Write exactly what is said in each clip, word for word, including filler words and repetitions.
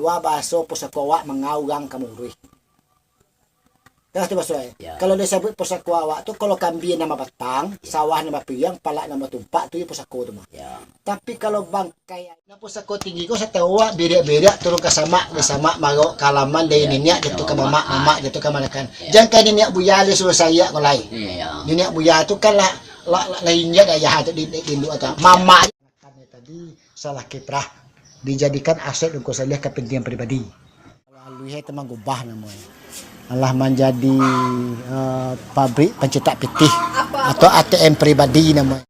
Wa bahaso pusako awak manga urang ka mauruih. Kan tu bahaso, eh? Ya. Kalau disabuik pusako awak tu, kalau kambia nan babatang, ya, sawah nan bapiriang, palak nan batumpak, tu yo pusako tu mah. Ya. Tapi kalau bangkai, nan pusako tinggi ko satau awak biriak-biriak turun ka samak, ka samak, marok ka alaman dari, ya, niniak jatuah ka mamak, mamak jatuah ka kamanakan. Ya. Jan ka niniak buya lai suruah sariak ko lai. Iya. Niniak buya tu kan lah, lah, lah, lah injak ayah tu di, di, di induk tu. Iya. Mamak. Makan tadi salah kiprah, dijadikan aset ungku saliah kapentingan pribadi. Kalau aluih tu mah gubah namonyo. Alah manjadi, eh, pabrik pancetak pitih atau A T M pribadi namonyo.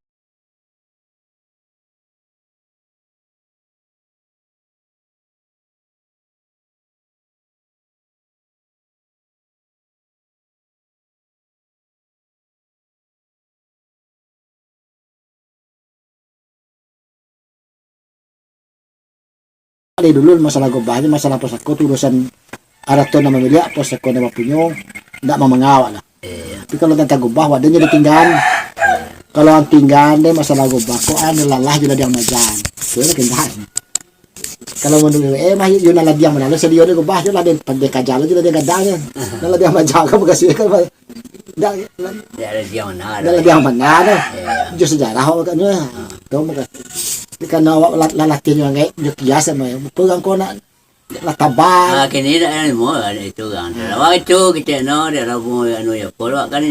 Dari dulu masalah gobah ni, masalah pusako tu urusan arato nan mamiliak, pusako nan bapunyo, ndak mamangawak lah. Iya. Tapi kalau tantang gobah, wadah jadi tinggaan. Kalau tinggaan deh masalah gobah, kok anu lalah je lah diang majan. Tu lah tinggaan. Kalau menurut eh mah yo nan ladiang manalu sadio deh gobah je lah, den pandai kaja lah je lah den gadang je. Nan ladiang maja kan bagasi kan. Dak, dak ladiang mana. Dak ladiang mana tu. Iya. Jo sejarah awak kan. Tu maka. Karena awak la-, lalatih jo anggaik, jo kias sama. Pegang kau nak lah tabang. Ah, kini dak ada mau lah itu kan. Lawan itu kita no dia labu anu ya. Kalau kan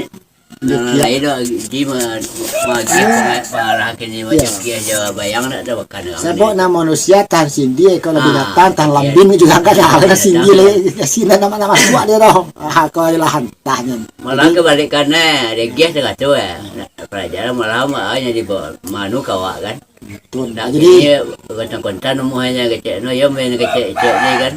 Nah, lain tu, di ma-, magiah penga-, pengarah kini macam kiah jo bayang nak ada makan orang ni. Sabab nan manusia tahan sindia, kalau binatang tahan lambin juga kan, ah, sindia lai, sinan nak, nak masuak dia tu. Ah, kau lah hantahnyo. Malah kebalikan, eh, dia giah tengah tu, eh. Nak pelajaran malam, ah, jadi ba-, manu kawak kan. Betul. Nah, jadi, kontan-kontan umurnya kecek no, yo main kecek-kecek ni kan.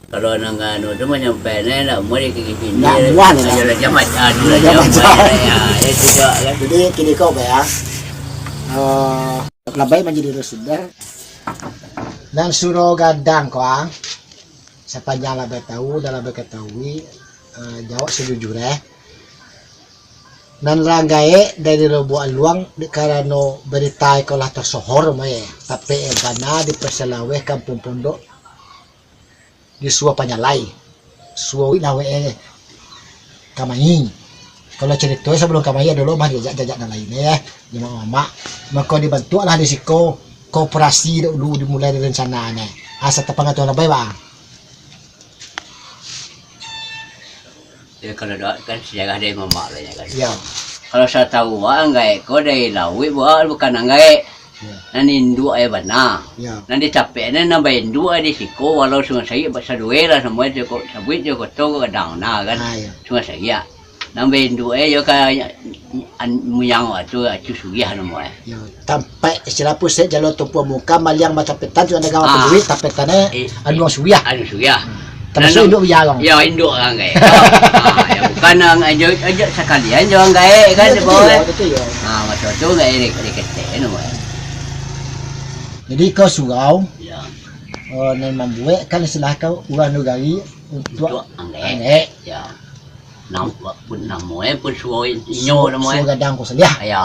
Kalau nang anu tu mah nyampai ni, nak umur dia kiki sini. Nak muah lah. Ayo lah, jangan macam anu lah, jangan macam. Ya, ya, itu juga kan. Jadi, kini kau bayang, eh, labai manjadi narasumber. Nan surau gadang ko, ah, sapanjang labai tahu, dan labai katahui, eh, jawab sajujur, eh. Nan lah gaek dari Lubuak Aluang, dek karano barita iko lah tasohor, mah, eh. Tapi, eh, bana di Pasia Laweh Kampuang Pondok, di suo panyalai. Suo wik lah wek, eh, kamai. Kalau carito sabalum kamai ado lo mah jajak-jajak nan lain, eh, jo mamak-mamak. Mako dibantuak lah di siko koperasi dulu dimulai dari rencana ne. Asa tapangatuan labai, Bang. Ya, kalau dek kan sejarah dari mamak lah, ya kan. Ya. Kalau satahu wak, anggaik ko dari lauik, bukan anggaik. Ya. Nan induak ai bana. Ya. Nan dicapek ni, nan bainduak ai di siko, walau Sungai Sariak, saduai lah samo, sabuik jo koto ko gadang, nah, kan. Ah, ya. Sungai Sariak. Nan bainduak ai yo ka an-, muyang wak tu, Acu Suriah namo e. Ya, tampek istilah pusek jalur tumpuan muka, maliang bacapetan, tu ado gawa paduit, tapetan e, eh, Anuang Suriah. Anu Suriah. Hmm. Tamasuk induak buya urang. Ya, induak urang, kan. Ah, ya, bukan urang ajo, ajo sakalian jo urang gaek, kan, betul, di bawah, ya, betul, ya. Ah, maso tu gaek di, di ketek, kan, bukan. Jadi, ko surau, ya, oh, nan mambuek, kan, istilah ko urang nagari untuak, untuak anggaik. Anggaik. Ya. Nam-, pun namo e, pun suo inyo namo e. Suo gadang ko saliah. Ya.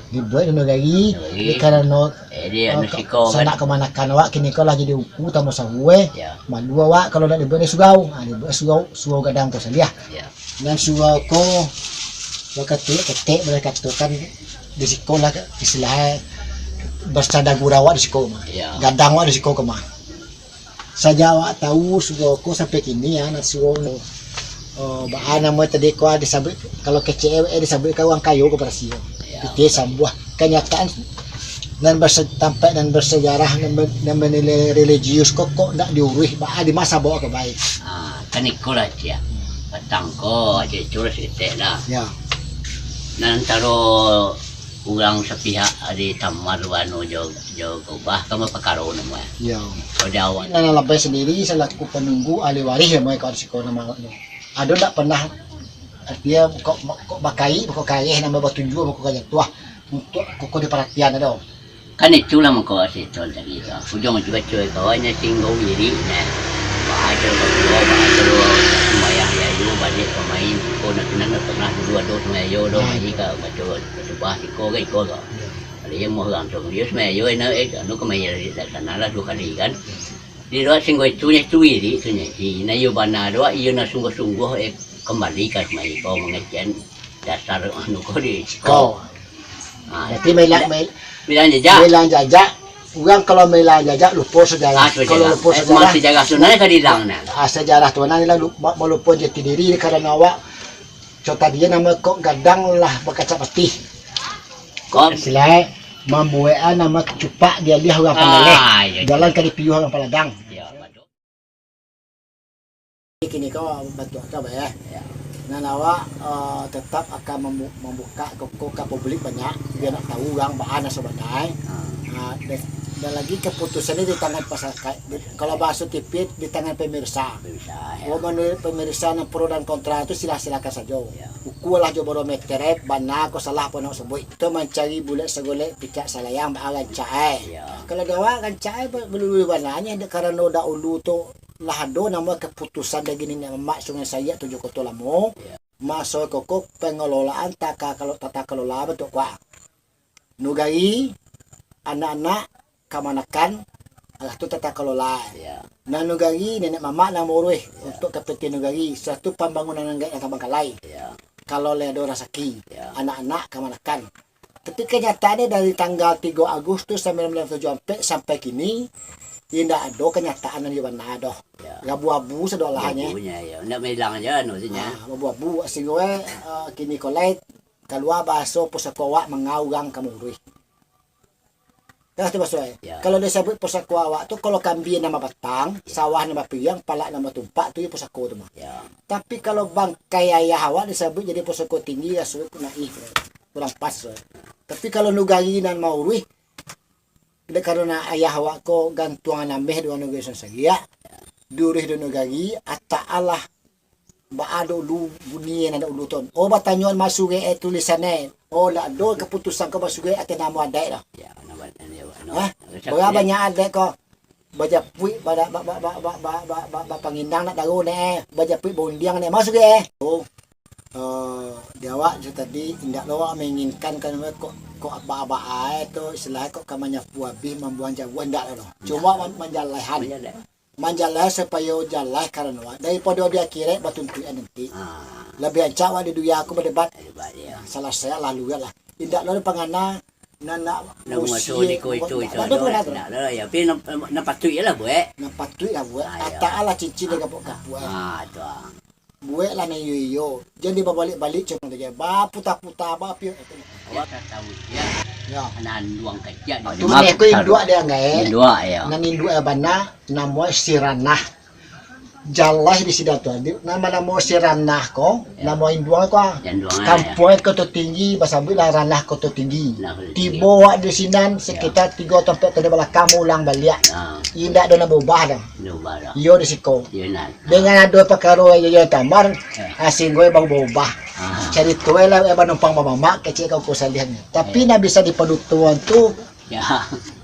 Dibuek di nagari, nagari. Di karano, eh, di, eh, anu, ka-, siko, kan. Sanak kamanakan awak kini ko lah jadi ungku tamo sawu, eh. Ya. Malu awak kalau nak dibuek di surau. Ha, dibuek surau, suo gadang ko saliah. Ya. Nan surau ko, bakato ketek boleh katokan di siko lah istilah e, basadagu awak di siko mah. Ya. Gadang awak di siko ko mah. Sajak awak tahu surau ko sampai kini, ya, nan surau no, eh, baa namo tadi ko, ah, disabuik, kalau kecek e, eh, disabuik ka urang kayo ko barasi. Ya. Pitih sambuah. Kanyataan nan berse-, tampek nan bersejarah, nan be-, nan bernilai religius ko, kok ndak diuruih, baa di masa bawa ke baik. Ah, kan iko lah, Cik. Patang ko, Cik, curus ketek lah. Ya. Nan antaro urang sapihak di Tamar, anu, jo, jo Gobah, kan bapakaro namo e. Ya. Kalau di awak. Nan labai sandiri salaku panunggu ahli warih, namo e, kawan siko namo e. Ado ndak pernah, artinya, kok, kok bakaik, kok kareh, namo batunjuak, kok kajatuah, untuak koko diparatian ado. Kan itulah mangko si Ton tadi tu. Ujuang-ujuang cuy kawannya tinggal diri, nah. Baa jo batua, baa jo sumbayang di ayu, baliak pamain, ko nak kenal pernah dulu ado sumbayang ayu, do, nah, main ka baco, baco bah, iko ka iko ka. Ya. Kalau iyo mah urang tu, iyo sumbayang ayu, nah, eh, anu ka main dari sana lah duo kali kan. Di luak singgo itu nyo itu iri tu nyo. Iri na iyo bana luak, iyo na sungguah-sungguah, eh, kambali ka sumai ko mangecekan dasar anu ko di siko. Ko. Ha, Berarti mailang, mail-, mailang jajak. Mailang jajak. Urang kalau mailang jajak, lupo sejarah. Ah, sejarah. Kalau lupo Eh, sejarah, sejarah tu nan ka diilang nah. Ah, sejarah tu nan lah lu-, ma-, malupo jati diri karano awak. Co tadi namo kok gadang lah bakaca patih. Kok Silai mambuekan nama cupak di aliah urang Pangaleh. Ah, iya, iya. Jalan ka dipiyuah urang Paladang. Iya, batua. Kini ko bantuak ka, Bah, ya. Ya. Nan awak, eh, tetap akan mambu-, mambuka koko ka publik banyak, bia nak tahu urang baa nan sabananyo. Ah. Ah, dan, dan lagi keputusan ni di tangan pasarakat. Di, kalau bahaso T V, di tangan pemirsa. Pemirsa, ya. Oh, menurut pemirsa nan pro dan kontra tu sila-silakan sajo. Ya. Ukualah jo barometer, eh, bana ko salah apo nak sabuik. Tu mancari bulek sagolek picak salayang baa rancak, eh. Ya. Kalau di awak rancak, eh, ba-, balulu bana nyo, dek karano dahulu tu lah ado namo keputusan dari niniak mamak Sungai Sayak Tujuh Koto Lamo. Ya. Maso koko pengelolaan taka kelo-, tata kelola bantuak ko. Nugari, anak-anak, kamanakan, alah tu tata kelola. Ya. Nan nugari, nenek mamak nan mauruih Ya. untuk kapentingan nugari, satu pambangunan nan gaek nan tabangkalai. Ya. Kalau lai ado rasaki, Ya. anak-anak, kamanakan. Tapi kenyataannyo dari tanggal tigo Agustus sambilan belas tujuh ampek sampai kini, indak ado kenyataan nan iyo bana doh. Ya. Abu-abu sadolahnyo. Abu-abunyo, ya. Indak mailang je anu tu nyo. Ah, abu-abu, singgo, eh, kini ko lai kalua bahaso pusako awak manga urang ka mauruih. Jelas tu maksud ai? Ya. Kalau disabuik pusako awak tu, kalau kambia nan babatang, Ya. sawah nan bapiriang, palak nan batumpak, tu yo pusako tu mah. Ya. Tapi kalau bangkai ayah awak disabuik jadi pusako tinggi, raso ku naif, kurang pas. Tapi kalau nugari nan mauruih, dek karano ayah awak ko gantuangan ameh dengan nugari Sungai Sayak, diuruih dek nugari, atak alah Baa dulu bunyi nan dahulu tu. Oh, batanyoan basurek, eh, tulisan, eh. Oh, ndak ado kaputusan ko basurek ateh namo adaik lah. Ya, namo, namo, namo. Hah? Bara banyak adaik ko. Bajapuik, ba-, ba-, bapangindang nak daro ne, eh. Bajapuik baundiang ne. Basurek, eh. Oh. Eh, di awak tu tadi, indak lo awak menginginkan kan kok, kok baa-baa, eh, tu istilah kok ka manyapu abih, mambuang jaguah, indak lo. Cuma Indak. man-, manjalaihan. Manjalaihan. Manjalaihan supayo jaleh karano daripado di akhirat batuntuikan nanti. Ah. Labiah rancak awak di dunia ko badebat. Badebat, ya. Salasai lalu lah. Indak lo pangana nan nak Nak musuh musuh ni ko itu, itu, indak ado tu, pangana tu. Indak ado, ya. Tapi nan, nan patuik je lah buek. Nan patuik lah buek. Ah, ya. Atak lah cincin dia gapuak-gapuak. Ah, tu, ah. Buek lah nan iyo-iyo. Jan dibabaliak-baliak cuma tu je. Baputa-puta, bapiak. Awak ka tahu, ya. Ya. Anak anduang kecil Ah, dia. tu Mak ni aku induak dia, Anggai. Induak, ya. Nan induak yang bana, namo si Ranah. Jaleh di sida tu. Di, nama-nama si Ranah ko, Ya. nama induang ko, ah. Induang, ya. Kampuang Koto Tinggi, basabuik lah Ranah Koto Tinggi. Ranah Koto Tinggi. Tibo awak di sinan, Ya. sekitar tigo atau ampek tahun balakang, ulang baliak. Ya. Indak ado nan baubah dah. Indak baubah dah. Iyo di siko. Iyo, nah. Dengan ado pakaro iyo, iyo tambar, Ya. ah, singgo baubah-ubah. Ah. Carito lah, eh, banumpang bamamak, kecek ka uko salihan. Tapi Ya. nan bisa dipadutoan tu, Ya.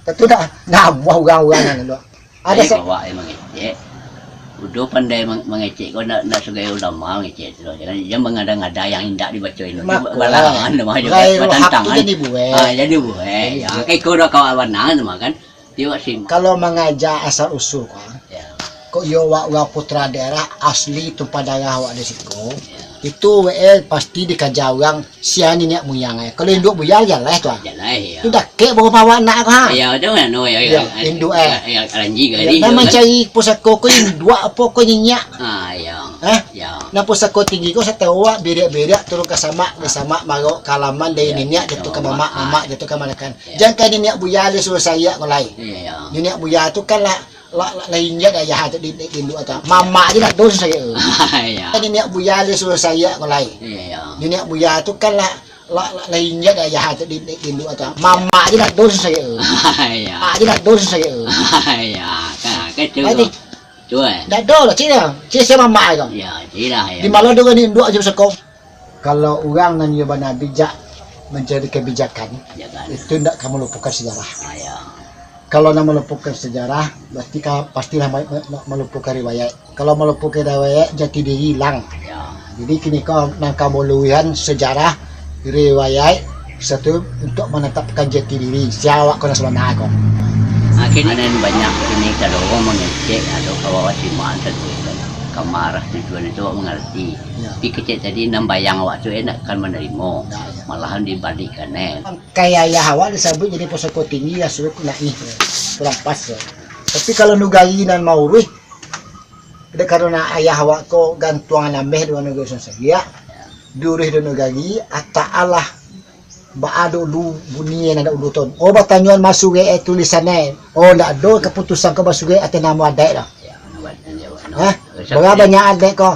tentu dah namuah urang-urang nan dulu. Ado Ai, sa- kawak yang mangecek. Udah pandai mang-, mangecek, kau nak, nak sebagai ulama mangecek tu. Jangan, jangan mengada-ngada yang indak dibaco ini. Mako, Balangan nama je, ghairu haq tu batantang, kan? Jadi buek. Ah, jadi buek. Jadi Ya, buek. kan kau dah kawak banang tu mah, kan? Tiwak sim. Kalau mangaja asal usul, kan? Ya. Kok iyo awak urang putra daerah asli tumpah darah awak di siko, Ya. itu, eh, pasti dikaja urang sia niniak muyang, eh. Kalau induak buya, jaleh tu, ah. Jaleh, ya. Tu dakek baru bawa anak, ha. Ya, tu kan, oh, ya, ya, Ya, ya, induak, eh. ya, ya, Ranji Ya, kali nan tu, kan. mancari pusako ko induak apo ko niniak? Ah, ya. Hah? Ya. Nan pusako tinggi ko satahu awak, biriak-biriak turun ka samak, di samak marok ka alaman dari Ya, niniak jatuah sama ka mamak, mamak, ah. mamak jatuah ka kamanakan. Ya. Jan ka niniak buya lai suruah sariak ko lai. Ya, ya. Niniak buya tu kan lah Lah, lah, lah injak dah ayah tu di, di, di induak tu. Mamak je lah doh sayo. Ya. Kan niniak buya dia suruah sayak ko lai. Iya. Niniak buya tu kan lah, lah, lah, lah injak dah ayah tu di, di, di induak tu. Mamak je lah doh sayo. Iya. Mak je lah doh sayo. Iya. Kan, kan tu. Baik, Cik. Tu, eh. Dah doh lah, Cik, dah. Cik, saya mamak tu. Ya, Cik lah, ya. Di malam tu kan induak je besok. Kalau urang nan iyo bana bijak mancari kabijakan, Bijakan. itu ndak ka malupokan sejarah. Ah, ya. Kalau nak malupokan sejarah, berarti ka, pastilah ma-, ma-, ma-, malupokan riwayat. Kalau malupokan riwayat, jati diri ilang. Ya. Jadi, kini ko nan ka maluihan sejarah, riwayat, satu untuk manatapkan jati diri. Sia awak ko nan sabana ko. Ah, Akhirnyo banyak kini kalau urang mangecek, ado kawan simak satu kan. Ka marah tujuan itu awak mangarati. Ya. Tapi kecek tadi nan bayang awak tu indak akan manarimo. Ndak, ya. Malahan dibalikkan, eh. Kaya ayah awak disabuik jadi pusako tinggi, ya, suruh naik, ya. Kurang pas, ya. Tapi kalau nagari nan mauruih, dek karano ayah awak ko gantuangan ameh di nagari Sungai Sagiak, diuruih di nagari, ataalah baa dulu bunyi nan ado dulu tu. Oh, batanyoan masuak eh tulisan eh. Oh, ndak ado kaputusan ko masuak eh ateh namo adaik doh. Hah? Bara banyak adaik ko.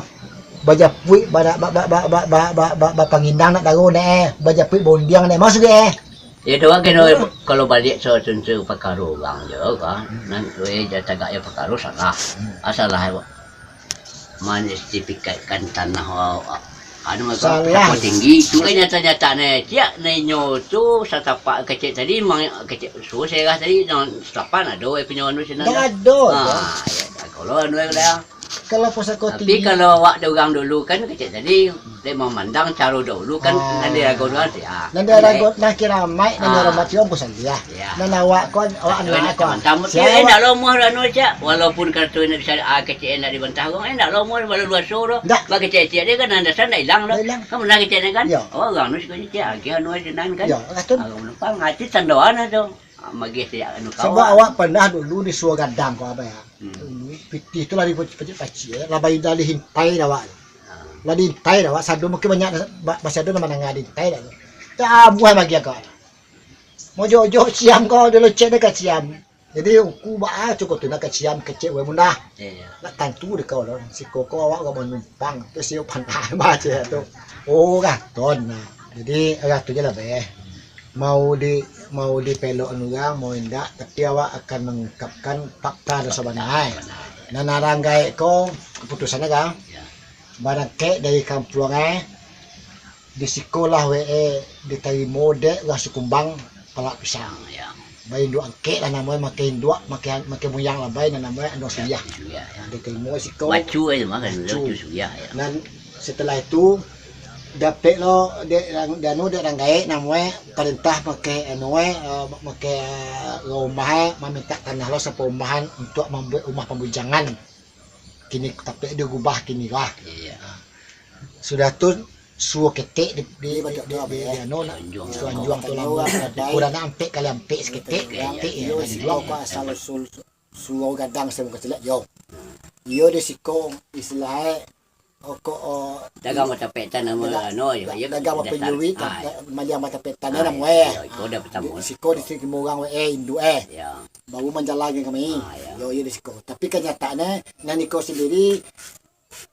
Bajapuik, ba, ba, ba, ba, ba, ba, ba, ba, bapangindang nak tahu ne, bajapuik bondiang ne, masuak eh. Ya, tu kan kena, kalau baliak so-, sentuh pakaro urang je kan. Nan, eh, ja-, tagak je pakaro salah. Ah, salah, eh, mensertifikatkan tanah, ah, anu, apa, salah. Pusako tinggi. Tu kan nyata-nyata ne. Ciak nenyo tu satapak kecek tadi, mang-, kecek suruh serah tadi, nan satapak ado, eh, punyo anu sinan. Ndak ado, ah, ya, kalau anu, eh, lah. Kalau pusako tinggi. Tapi kalau awak dek urang dulu kan, kecek tadi, dek mamandang caro dahulu kan, ah, nan dirago urang tu, ah. Nan dirago, nan kiramaik, nan dihormati urang Ungku Saliah. Ya. Nan awak ko, awak anak ko. Macam-macam. Siap, eh, awak. Ndak lomoh anu, Cak. Walaupun kato indak bisa, ah, kecek indak dibantah urang, eh, ndak lomoh, walau luaso doh. Ndak. Ba kecek-kecek dia kan, nan dasar ndak ilang doh. Ndak ilang. Kan pernah kecek kan? Ya. Awak urang tu siko kecek, agih anu aja nan kan. Ya, raton. Ah, urang Mampang, ati tandoan tu. Ah, magih siak anu kawan. Sabab awak pernah dulu disuruah gadang ko, Abah, ya. Hmm. Dulu, pitih tu lah dipacik-pacik, eh. Lah bayi dah dihintai dah awak. Ah. Lah dihintai dah awak. Sado mungkin banyak ba-, masih ado nan mandanga dihintai dah tu. Tabuah bagi agak. Mojok-ojok ciam ko, dia locek dekat ciam. Jadi, uku baa cuko tu nak ka ciam kecek we munah. Iya, iya. Nak tantu dek kau lah. Siko ko awak ka manumpang. Tu sio panah baca tu. Oh, raton nah. Jadi, raton je lah, beh. Mau di, mau dipelok urang, mau indak, tapi awak akan mengungkapkan fakta dan sabana. Nan urang gaek ko, keputusannya kan? Ya. Barangkek dari kampuang, eh, di siko lah we, eh, ditarimo dek urang Sikumbang palak pisang. Ya. Bainduak angkek lah namonyo, makai induak, makai, makai muyang labai, nan namonyo Anduang Suriah. Ya, ya. Ditarimo siko. Bacu aja mah, kan, bacu. Bacu Suriah, ya. Nan setelah itu, dapek lo dek rang-, danu dek urang gaek namonyo parentah makai anu, eh, makai, eh, rumah, eh, mamintak tanah lo saparumahan untuak mambuek rumah pambujangan. Kini tapek diubah kini lah. Iya. Sudah tu, suo ketek di, di, di, di, di, di, anu, nak, suo anjuang tu lah, ukuran ampek kali ampek saketek, ketek, ya, iyo, di siko luang. Ko asal usul suo gadang samuka cilek, yo. Iyo di siko istilahnyo, oh, ko, oh, dagang batapek tan, anu, yo, iyo, dagang bapanjuik, ah, maliang batapek tan, ah, namo, eh. Iyo, iko dah pertama. Di siko di siko urang, eh, induak, eh. Ya. Baru manjalankan kami. Ah, ya. Yo, iyo di siko. Tapi kanyataannyo, nan iko sandiri,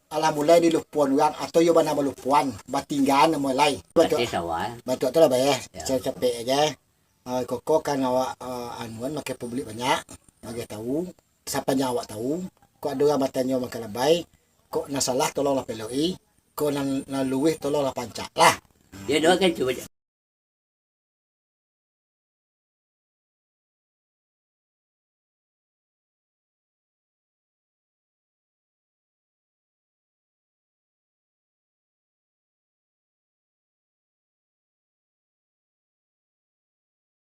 alah mulai dilupoan urang, atau iyo bana balupoan, batinggaan namo lai. Batua, batua sawah. Batua tu lah, bayah. Ya. Capek-capek aja. Ah, koko kan awak, ah, anuan makai publik banyak, bagi tahu, sapanjang awak tahu, kok ado urang batanyo makai labai, kok nan salah tolonglah peloki, kok nan, nan luruih tolonglah pancak lah. Ya, doakan cuba.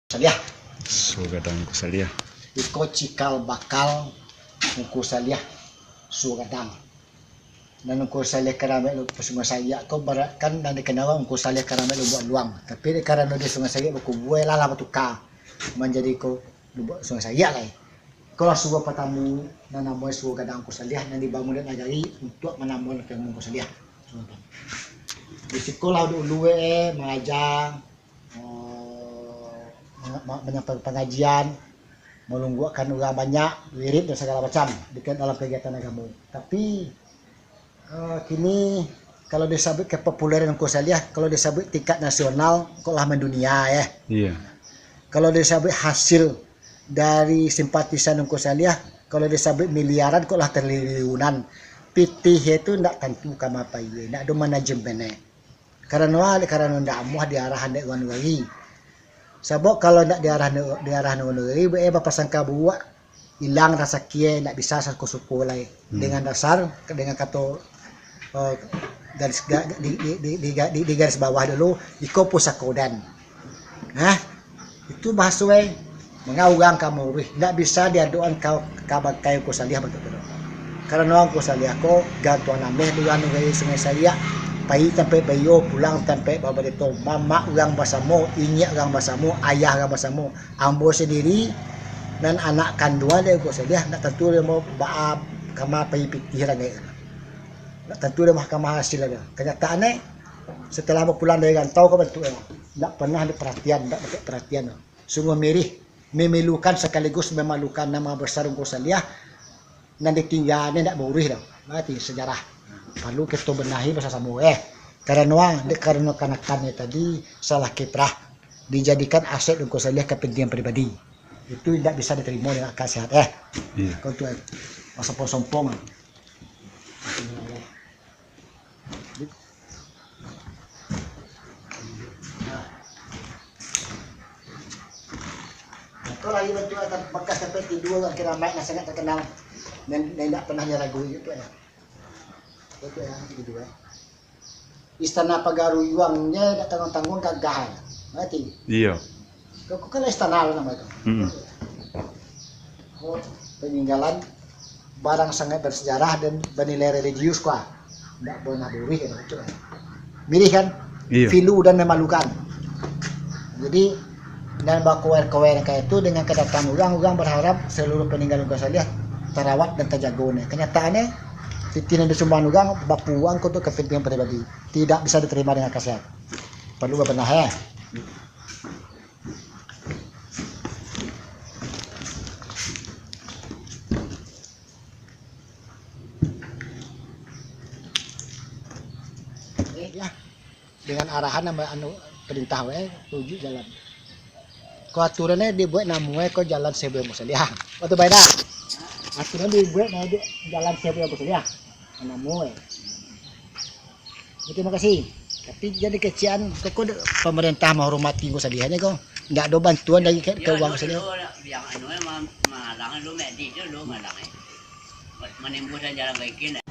Saliah. Suo gadang Ungku Saliah. Iko cikal bakal Ungku Saliah Suo Gadang. Nan Ungku Saliah Karambek Lu-, Sungai Sayak ko bara-, kan nan dikenal Ungku Saliah Karambek Lubuak Luang. Tapi dek karano di Sungai Sayak bakubua, lah, lah batuka manjadi ko Lubuak Sungai Sayak lai. Iko lah suo patamu nan namonyo Suo Gadang Ungku Saliah nan dibangun dek nagari untuak manambuang ilmu Ungku Saliah. Di siko lah dulu, eh, mangaja, eh, ma-, ma-, manyampaikan pangajian, malungguakkan urang banyak, wirid dan sagalo macam di dalam kagiatan agamo. Tapi, eh, kini, kalau disabuik kepopuleran Ungku Saliah, kalau disabuik tingkat nasional, kok lah mandunia, eh. Iya. Kalau disabuik hasil dari simpatisan Ungku Saliah, kalau disabuik miliaran, kok lah triliunan. Pitih itu ndak tantu ka ma pai, ndak ado manajemennyo. Karano, karano ndak amuah diarahan dek urang nagari. Sabab kalau ndak diarahan, diarahan urang nagari, eh, bapasangka buruak, ilang rasaki, eh, ndak bisa sasuko-suko lai. Hmm. Dengan dasar, dengan kato, eh, garis ga-, di, di garis bawah dulu, iko pusako dan. Nah, itu bahaso, eh. Manga urang ka mauruih, ndak bisa diadokan ka, ka bangkai Ungku Saliah bantuak tu. Karano Ungku Saliah ko gantuang nameh di urang Nagari Sungai Sariak, pai tampek baiyo, pulang tampek babarito, mamak urang basamo, inyiak urang basamo, ayah urang basamo. Ambo sandiri, nan anak kanduang dek Ungku Saliah, ndak tantu dek ambo baa kama pai pitih lai. Ndak tantu dek mahkamah hasil lai. Kanyataannyo, setelah ambo pulang dari rantau ko bantuaknyo, ndak pernah diparatian, ndak dapek paratian. Sungguah mirih, memilukan sakaligus memalukan nama besar Ungku Saliah nan ditinggaannyo ndak bauruih doh. Berarti sejarah. Perlu kito benahi basamo-samo, eh. Karano, dek karano kanakannyo tadi salah kiprah, dijadikan aset Ungku Saliah kapentingan pribadi. Itu indak bisa diterimo dengan akal sehat, eh. Iya. Kau tu, eh, sompong-sompong. Itulah, ibaratnyo bekas sampai tidur urang kiramaik nan sangat terkenal, nan, nan indak pernah nyo ragui gitu, eh. Itu yang kedua. Istana Pagar Ruyuang nyo dak tangguang-tangguang gagah. Berarti. Iya. Kau kan istana lo nama itu. Hmm. Oh, peninggalan barang sangat bersejarah dan bernilai religius, kuah. Ndak pernah bauruih kan, itu kan. Mirih kan? Iya. Pilu dan memalukan. Jadi, nan bakoer-koer kaitu dengan kedatangan urang, urang berharap seluruh peninggalan Ungku Saliah tarawat dan tajago ne. Kenyataannyo, pitih nan disumbang urang bapuang untuk kepentingan pribadi. Tidak bisa diterima dengan akal sehat. Perlu babenah, eh. Ya, dengan arahan nama anu perintah wae, tuju jalan. Ko aturannyo dibuek namoe ko Jalan Sabuah Musaliah. Waktu bae dah. Aturannyo dibuek namoe Jalan Sabuah Musaliah. Namoe. Terima kasih. Tapi jadi kecian, kok, kok pemerintah menghormati Ungku Saliah ko. Ndak ada bantuan dari ke, ke Yo, uang dulu, sini. Dulu, yang anu, eh, ma-, mahalang dulu, mek di dulu mahalang, eh. Manimbulkan jalan kaki, eh.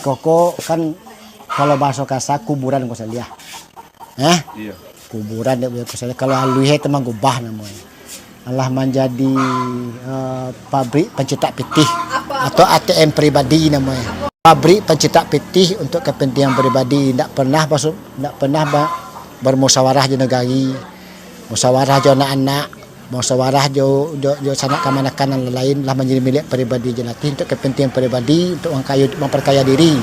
Koko kan, kalau bahaso kasa, kuburan Ungku Saliah. Eh? Iya. Kuburan dek Ungku Saliah. Kalau aluih itu mah gubah namonyo. Alah manjadi, eh, pabrik pencitak pitih atau A T M pribadi namonyo. Pabrik pencitak pitih untuk kepentingan pribadi, ndak pernah masuk, ndak pernah ba-, bermusyawarah jo nagari, musyawarah jo anak-anak, musyawarah jo, jo, jo sanak kamanakan nan lain, lah manjadi milik pribadi jelatih untuk kepentingan pribadi, untuk mangkayo, mamperkaya diri.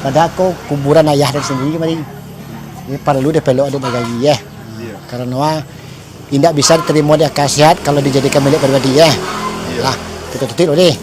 Padahal ko kuburan ayah den sendiri mari. Ini perlu dipelok dek nagari, eh. Iya. Karano, ah, indak bisa diterimo di akal sehat kalau dijadikan milik pribadi, eh. Iya. Lah, kita tutup dulu deh.